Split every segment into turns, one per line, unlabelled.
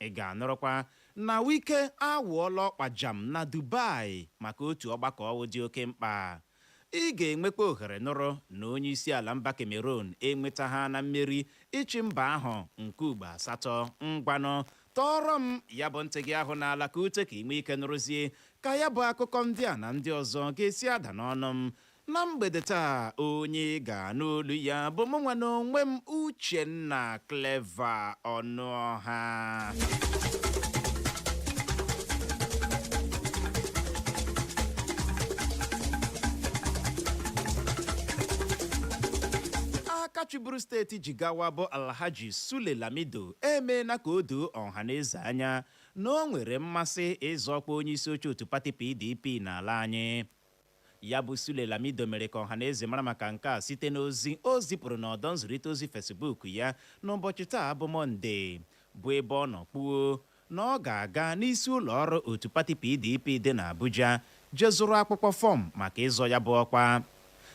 Ị ga-anụrụkwa na Wike awụọla ọkpa jam na Dubai maka otu ọgbakọ ọwụ dị oke mkpa. Ị ga-enwekwa ohere nụrụ na onye isi ala mba Cameroon enwetaha na mmeri ịchị mba ahụ nke ugbo asatọ. Ngwanụ, tọọrọ m ya bụ ntị gị ahụ n'ala ka ute ka ị nwee ike nụrụzie ka ya bụ akụkọ ndị a na ndị ọzọ ga-esi ada n'ọnụ m na mgbede taa. Onye ị ga-anụ olu ya bụ mụ nwa n'onwe m, Uchenna Clever Ọnụọha. Aka chịburu steeti Jigawa bụ Alhaji Sule Lamido emeela ka o doo ọha na eze anya na o nwere mmasị ịzọ ọkwa onye isi oche otu pati PDP n'ala anyị. Ya bụ Sule Lamido mere ka ọha na eze mara maka nke a site n'ozi o zipụrụ n'ọdọ nzirịta ozi Facebook ya n'ụbọchị taa bụ Mọnde, bụ ebe ọ nọ kwuo na ọ ga-aga n'isi ụlọ ọrụ otu pati PDP dị n'Abuja je zụrụ akwụkwọ fọm maka ịzọ ya bụ ọkwa.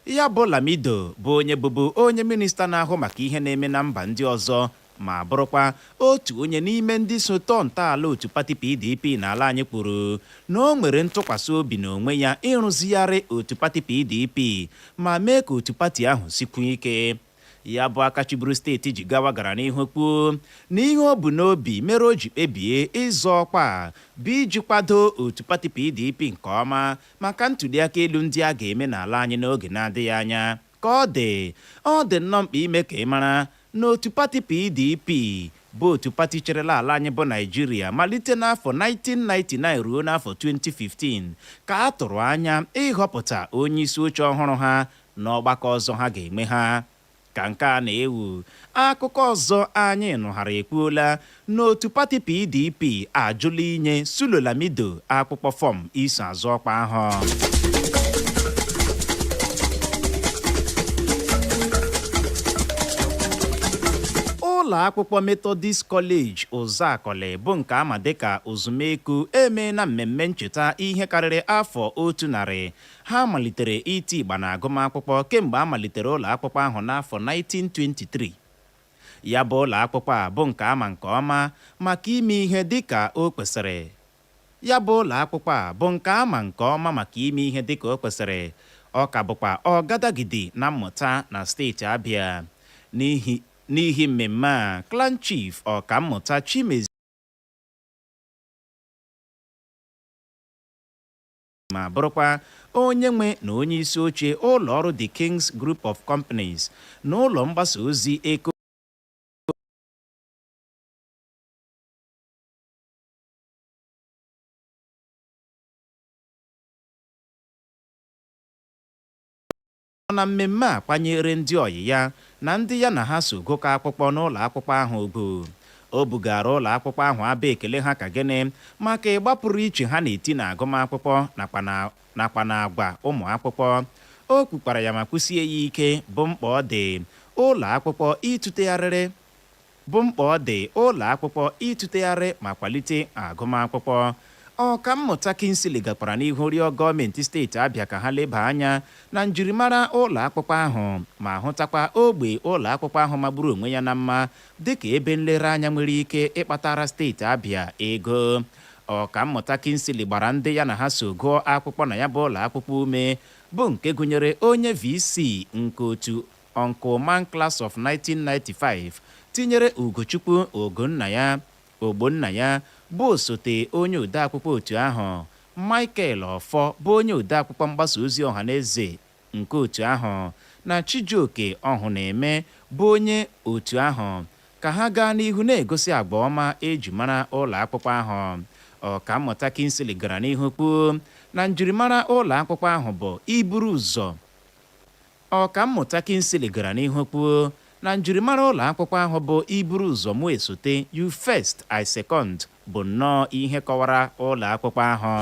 Ya bụ Lamido bụ onye bụbu onye minista na-ahụ maka ihe na-eme na mba ndị ọzọ ma bụrụkwa otu onye n'ime ndị so tọọ ntọala otu pati PDP n'ala anyị kwuru na o nwere ntụkwasị obi n'onwe ya ịrụzigharị otu pati PDP ma mee ka otu pati ahụ sikwuo ike. Ya bụ aka chịburu steeti Jigawa gara n'ihu kwuo na ihe o bu n'obi mere o ji kpebie ịzọ ọkwa a bụ iji kwado otu pati PDP nke ọma maka ntuliaka elu ndị a ga-eme n'ala anyị n'oge na-adịghị anya. Ka ọ dị, ọ dị nnọọ mkpa ime ka ị mara na otu pati PDP bụ otu pati chịrịla ala anyị bụ Naịjirịa malite n'afọ 1999 ruo n'afọ 2015 ka a tụrụ anya ịhọpụta onye isi oche ọhụrụ ha n'ọgbakọ ọzọ ha ga-enwe ha. Ka nke a na-ewu, akụkọ ọzọ anyị nụghara ekwuola na otu pati PDP ajụla inye Sule Lamido akwụkwọ fọm iso azọ ọkwa ahụ. Ụlọ akwụkwọ Methodist College Ụzọakọlị bụ nke ama dịka Ụzụmeku emeela mmemme ncheta ihe karịrị afọ 100 ha malitere iti ịgba na agụmakwụkwọ kemgbe a malitere ụlọ akwụkwọ ahụ n'afọ 1923. Ya bụ ụlọ akwụkwọ a bụ nke ama nke ọma maka ime ihe dịka o kwesịrị. Ya bụ ụlọ akwụkwọ a bụ nke ama nke ọma maka ime ihe dịka o kwesịrị. Ọ ka bụkwa ọgadagidi na mmụta na steeti Abịa. N'ihi mmemme a, Clan Chief Ọkammụta Chimezie ma bụrụkwa onye nwe na onye isi oche ụlọ ọrụ The Kings Group of Companies na ụlọ mgbasa ozi Eko na mmemme a kwanyere ndị ọyị ya na ndị ya na ha so gụkọ akwụkwọ n'ụlọ akwụkwọ ahụ ugwu. O bugara ụlọ akwụkwọ ahụ abụ ekele ha ka gịnị maka ịgba pụrụ iche ha na-eti na agụmakwụkwọ nakwa na agwa ụmụ akwụkwọ. O kwukwara ya ma kwusie ya ike bụ mkpa ọ dị ụlọ akwụkwọ ịtụtegharịrị bụ mkpa ọ dị ụlọ akwụkwọ ịtụtegharị ma kwalite agụmakwụkwọ. Ọkammụta Kingsley gakwara n'ihu rịọ gọọmenti steeti Abịa ka ha leba anya na njirimara ụlọ akwụkwọ ahụ ma hụtakwa ogbe ụlọ akwụkwọ ahụ magburu onwe ya na mma dịka ebe nlereanya nwere ike ịkpatara steeti Abịa ego. Ọkammụta Kingsley gbara ndị ya na ha so gụọ akwụkwọ na ya bụ ụlọ akwụkwọ ume bụ nke gụnyere onye VC nke otu Uncle Man Class of 1995 tinyere Ugochukwu Ogbonnaya bụ osote onye odeakwụkwọ otu ahụ, Michael Ọfọ bụ onye odeakwụkwọ mgbasa ozi ọhaneze nke otu ahụ na Chijioke Ọhụneme bụ onye otu ahụ ka ha gaa n'ihu na-egosi agwa ọma e ji mara ụlọ akwụkwọ ahụ. Ọkammụta Kingsley gara n'ihu kwuo na njirimara ụlọ akwụkwọ ahụ bụ iburu ụzọ Ọkammụta Kingsley gara n'ihu kwuo na njirimara ụlọ akwụkwọ ahụ bụ iburu ụzọ mụ esote, you first, I second, bụ nnọọ ihe kọwara ụlọ akwụkwọ ahụ.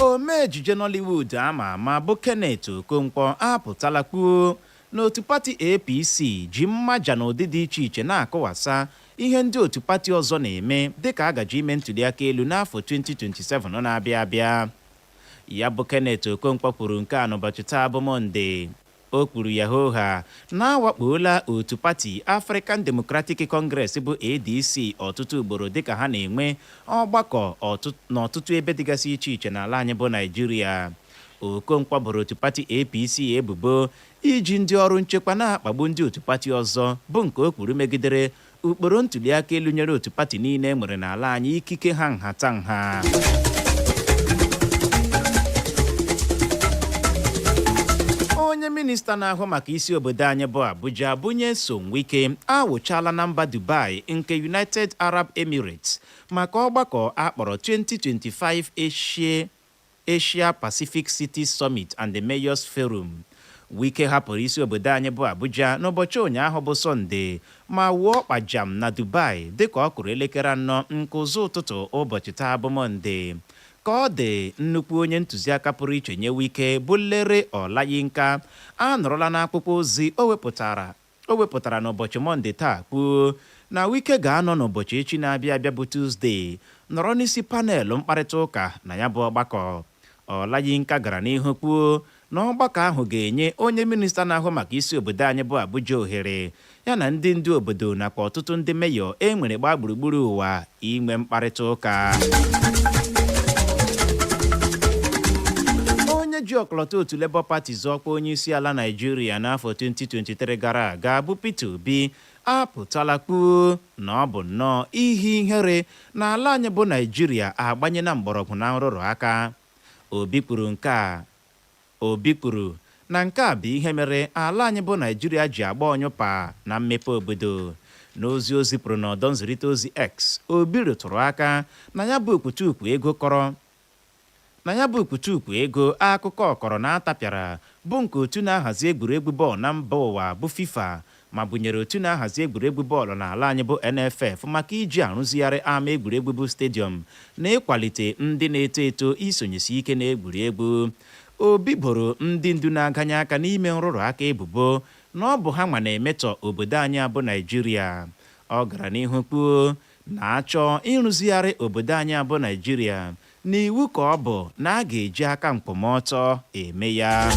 Omee ejije Nollywood ama ama bụ Kenneth Okonkwo apụtala kwuo na otu pati APC ji mmaja n'ụdị dị iche iche na-akụwasa ihe ndị otu pati ọzọ na-eme dịka a gaje ime ntuliaka elu n'afọ 2027 na-abịa abịa. Ya bụ Kenneth Okonkwo kwuru nke a n'ụbọchị taa bụ Mọnde. O kwuru ya hooha na awakpola otu pati African Democratic Congress bụ ADC ọtụtụ ugboro dịka ha na-enwe ọgbakọ n'ọtụtụ ebe dịgasị iche iche n'ala anyị bụ Naịjirịa. Okonkwo boro otu pati APC ebubo iji ndị ọrụ nchekwa na-akpagbu ndị otu pati ọzọ, bụ nke o kwuru megidere ụkpụrụ ntuliaka elu nyere otu pati niile e nwere n'ala anyị ikike ha nhatanha. Onye minista na-ahụ maka isi obodo anyị bụ Abuja bụ Nyesom Wike awụchala na mba Dubai nke United Arab Emirates maka ọgbakọ akpọrọ 2025 Asia Pacific Cities Summit and the Mayors Forum. Wike hapụrụ isi obodo anyị bụ Abuja n'ụbọchị ụnyaahụ bụ Sọnde ma wuo ọkpajam na Dubai dịka ọ kụrụ elekere 4 nke ụzọ ụtụtụ ụbọchị taa bụ Mọnde. Ka ọ dị, nnukwu onye ntụziaka pụrụ iche nye Wike bụ Lere Olayinka anọrọla n'akwụkwọ ozi o wepụtara n'ụbọchị Mọnde taa kwuo na Wike ga-anọ n'ụbọchị echi na-abịa abịa bụ Tuzdee nọrọ n'isi panel mkparịta ụka na ya bụ ọgbakọ. Olayinka gara n'ihu kwuo na ọgbakọ ahụ ga-enye onye minista na-ahụ maka isi obodo anyị bụ Abuja ohere ya na ndị ndu obodo nakwa ọtụtụ ndị meyọ e nwere gbaa gburugburu ụwa inwe mkparịta ụka. Onye ji ọkọlọtọ otu Labour Party zọọkwa onye isi ala Naịjirịa n'afọ 2023 gara aga bụ Peter Obi apụtala kwuo na ọ bụ nnọọ ihe ihere na ala anyị bụ Naịjirịa agbanye na mgbọrọgwụ na nrụrụ aka. Obi kwuru nke a. Obi kwuru na nke a bụ ihe mere ala anyị bụ Naịjirịa ji agba ọnyụpa na mmepe obodo. N'ozi o zipụrụ n'ọdọ nzirịta ozi X, Obi rụtụrụ aka na ya bụ okwutukwu ego kọrọ na ya bụ okwutukwu ego akụkọ ọkọrọ na-atapịara, bụ nke otu na-ahazi egwuregwu bọọlụ na mba ụwa bụ FIFA ma bunyere otu na-ahazi egwuregwu bọọlụ n'ala anyị bụ NFF maka iji arụzigharị ama egwuregwu bụ stadium na ịkwalite ndị na-eto eto isonyesi ike n'egwuregwu. Obi boro ndị ndu na-aganye aka n'ime nrụrụ aka ebubo na ọ bụ ha nwa na-emetọ obodo anyị abụ Naịjirịa. Ọ gara n'ihu kwuo na achọ ịrụzigharị obodo anyị abụ Naịjirịa, na iwu ka ọ bụ na a ga-eji aka nkwụmọtọ eme ya.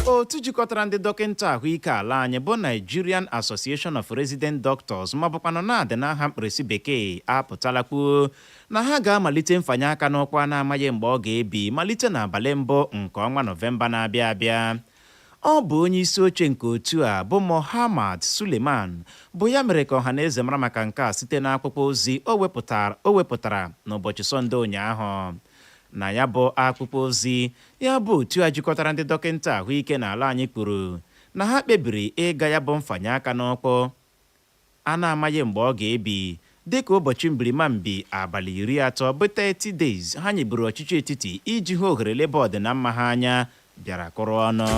Otu jikọtara ndị dọkịta ahụike ala anyị bụ Nigerian Association of Resident Doctors, ma bụkwanụ na-adị n'aha mkpirisi bekee, apụtala kwuo na ha ga-amalite mfanye aka n'ọkwa na-amaghị mgbe ọ ga-ebi malite n'abalị 1 nke ọnwa Nọvemba na-abịa abịa. Ọ bụ onye isi oche nke otu a bụ Mohammad Suleiman bụ ya mere ka ọha na eze mara maka nke a site n'akwụkwọ ozi o wepụtara n'ụbọchị Sọnde ụnyaahụ. Na ya bụ akwụkwọ ozi ya, bụ otu a jikọtara ndị dọkịta ahụike n'ala anyị kwuru na ha kpebiri ịga ya bụ mfanye aka n'ọkpọ a na-amaghị mgbe ọ ga-ebi dịka ụbọchị mbirimambi abalị 30 bụ 30 days ha nyeburu ọchịchị etiti iji hụ ohere leba ọdịnamma ha anya bịara kụrụ ọnụ.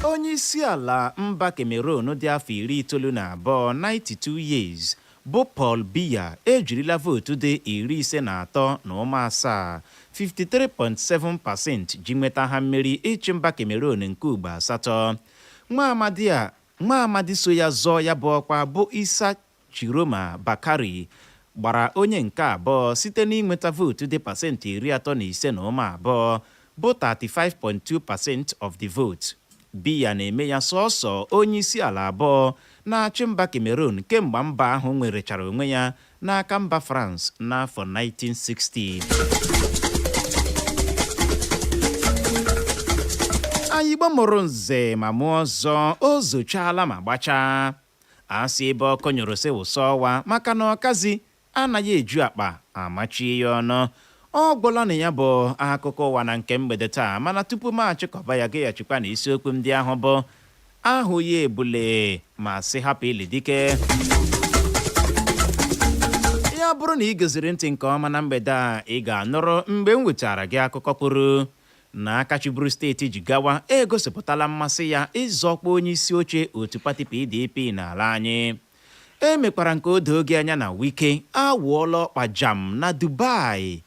Onye isi ala mba Cameroon dị afọ 92, 92 years, bụ Paul Biya ejirila vootu dị 53.7, 53.7%, ji nweta ha mmeri ịchị mba Cameroon nke ugbo asatọ. Nwa amadi a, nwa amadi so ya zọọ ya bụ ọkwa bụ Issa Chiroma Bakari gbara onye nke abụọ site n'inweta vootu dị pasentị 35.2, bụ 35.2% of the vote. Biya na-eme ya sọọsọ onye isi ala abụọ na-achị mba Cameroon kemgbe mba ahụ nwerechara onwe ya n'aka mba France n'afọ 1960. Anyị Igbo mụrụ nze ma mụọ ọzọ, o zochaala ma gbachaa. Asị ebe ọkụ nyụrụ sị wụsa ọwa, maka na ọkazi anaghị eju akpa amachie ya ọnụ. Ọ gwụla na ya bụ akụkọ ụwa na nke mgbede taa, mana tupu m achịkọba ya, gaghachikwa na isiokwu ndị ahụ bụ ahụghị ebule ma sị hapụ ili dike. Ya bụrụ na ị geziri ntị nke ọma na mgbede a, ị ga-anụrụ mgbe m wetara gị akụkọ kwuru na aka chịburu steeti Jigawa egosipụtala mmasị ya ịzọkwa onye isi oche otu pati PDP n'ala anyị. E mekwara nke o doo gị anya na Wike awụọla ọkpa jam na Dubai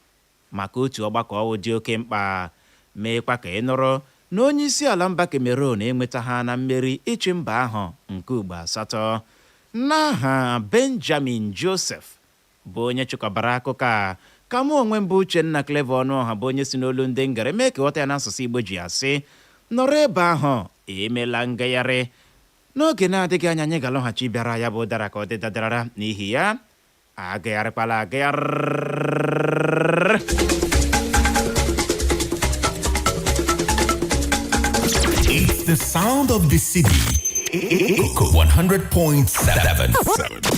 maka otu ọgbakọ ọwụ dị oke mkpa, meekwa ka ị nụrụ na onye isi ala mba Cameroon enweta ha na mmeri ịchị mba ahụ nke ugbo asatọ. N'aha Benjamin Joseph bụ onye chịkọbara akụkọ a, Ka mụ onwe mbụ, Uchenna Clever Ọnụọha, bụ onye si n'olu ndị ngere mee ka ghọta ya n'asụsụ Igbo, ji asị nọrọ ebe ahụ, emela ngagharị. N'oge na-adịghị anya, anyị ga-alọghachi bịara ya bụ ụdara ka ọ dị dadarara. N'ihi ya, agagharịkwala agagharị.
It's the sound of the city. Echo 100.7.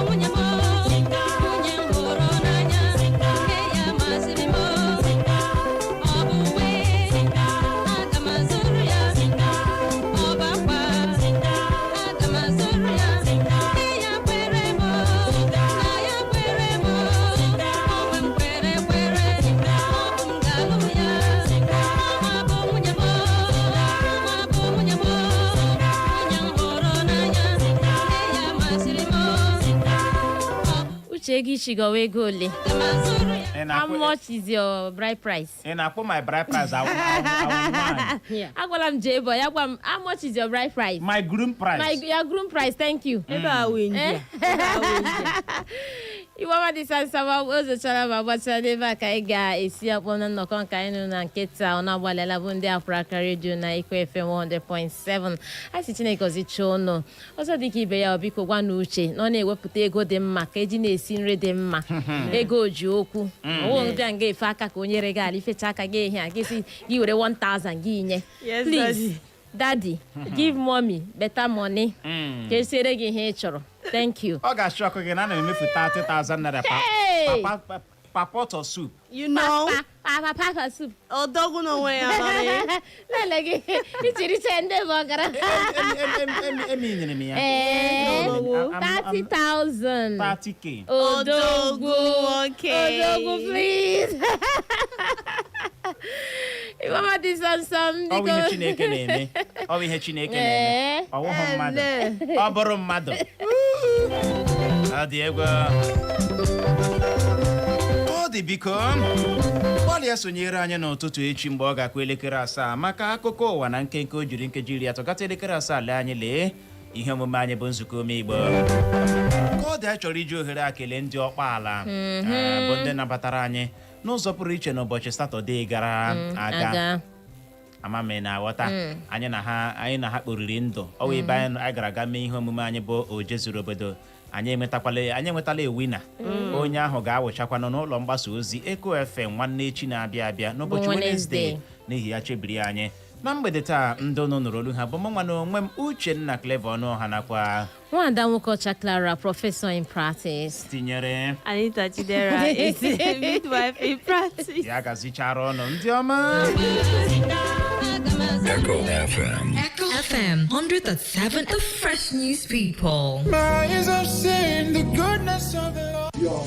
Nwunye m hụrụ n'anya, nke ya masịrị m. Ọ bụ uwe, aga m azụrụ ya. Ọ bụ akwa, aga m azụrụ ya. Nke ya kwere m, na ya kwere m. Onwe m kwere kwere, ọ bụ m ga-alụ ya. Ọma bụ nwunye m, ọma bụ nwunye m, nwunye m hụrụ n'anya, nke ya masịrị m.
Uche, ego ichigowa ego ole?
Aga m azụrụ ya.
Ị
How
na-akwụ
much is your bride price?
Ị na-akwụ my bride price awụ nwaanyị.
Agwala m jee boy, ya gwa m how much is your bride price.
My groom price.
My, your groom price, thank you.
Ebe a wụ India. Ebe a wụ India.
Iwe ọma dị sansama, o zochara ma gbachara n'ebe a ka anyị ga-esi akpọ na nnọkọ nke anyị nụ na nkịta. Ọ na-agbalịala bụ ndị Afraka Redio na Iko FM 100.7. A sị Chineke ọzicha ụnụ ọzọ dịka ibe ya. Biko gwa na Uche na ọ na-ewepụta ego dị mma ka eji na-esi nri dị mma. Ego ji okwu ọwụ bịa nga efe aka ka o nyere gị ala ifecha aka gị ehi a gị sị gị were 1000 gị nye.
Yes,
Please, daddy, give mommy better money ka esiere gị ihe ị chọrọ. Thank you.
Ọ ga-achọ ọkụ gị na ana m emefu 30,000 naira pa
Hey!
pa pa pa pot of soup.
You know,
Papa, papa soup.
Odogwu n'onwe ya nọ na
Lele gị ichiriche ndị bụ ọgara.
Emi nyere m ya.
Ee,
I'm
30,000.
30K.
Odogwu.
Nwoke.
Odogwu, please. Mama dị samsam.
Ọ bụ ihe Chineke na-eme. Ọ bụ ihe Chineke na-eme. Ọ wụghị mmadụ. Ọ bụrụ mmadụ. Ọ dị egwu. Ọ dị, biko gbalịa sonyere anyị n'ụtụtụ echi mgbe ọ ga-akụ elekere 7 maka akụkọ ụwa na nkenke. O jiri nkeji 30 gata elekere 7, lee anyị, lee ihe omume anyị bụ nzukọ ome Igbo. Ka ọ dị, anyị chọrọ iji ohere a kelee ndị ọkpa bụ ndị nabatara anyị n'ụzọ pụrụ iche n'ụbọchị Satọde gara aga.
Aga.
Ama m ị na-aghọta. Anyị na ha kporiri ndụ. Ọ wụ ebe anyị gara aga mee ihe omume anyị bụ oje zuru obodo. Anyị enwetala ewina. Onye ahụ ga-awụchakwanụ n'ụlọ mgbasa ozi Eko FM nwanne echi na-abịa abịa n'ụbọchị
Bụ
Wenezdee.
Wednesday.
N'ihi ya, chebiri anyị na mgbede taa. Ndị unu nụrụ olu ha bụ mụ nwa na onwe m, Uchenna Clever Ọnụọha, nakwa
Nwada Nwokocha Clara, professor in practice.
Tinyere
Anita Chidera is a midwife in practice.
Ya gazichara ọnụ, ndị ọma.
Echo FM.
Echo FM 100.7, the fresh news people.
My eyes have seen the goodness of the Lord.
Your